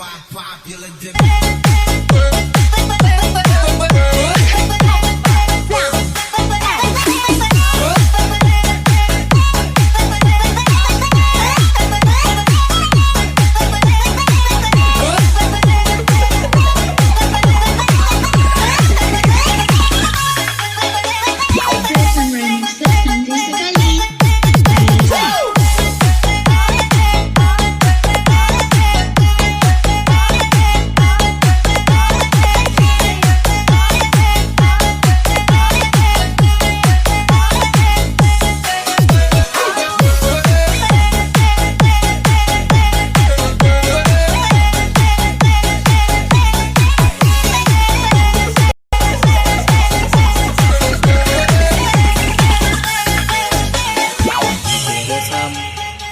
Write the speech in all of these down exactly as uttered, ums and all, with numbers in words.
Popular demand.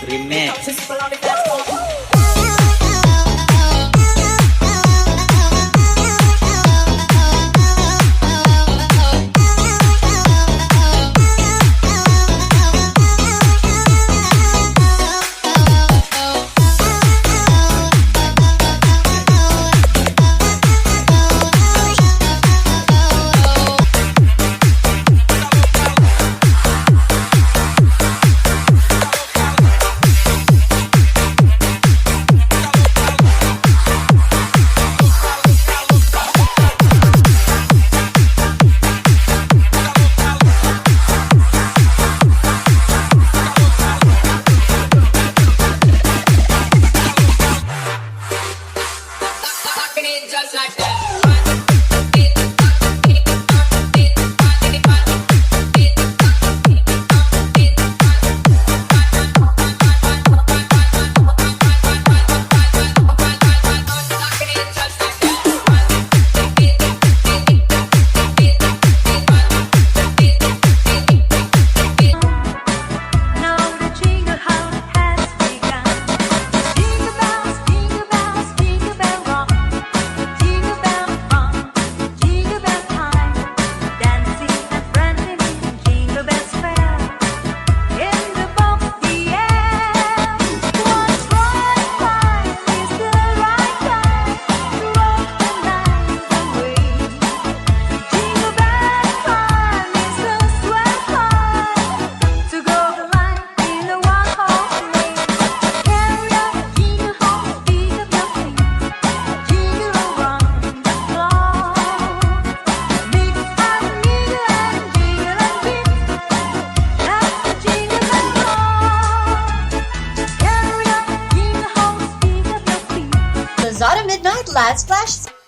Remix. Now the jingle hop has begun. Jingle bells, jingle bells, jingle bell rock. Jingle bell rock, jingle bell time. Dancing and prancing in Jingle Bell Square. In the box, the air. What's right time is the right time to walk the night away. Jingle bell time is the swell time to go the line in the one horse race. Carry on, jingle home, pick up your feet, jingle around the clock. Mix and mingle and jingle and beat. That's the Jingle Bell Rock. Carry on, jingle home, pick up your feet. Lazada Midnight Live Splash.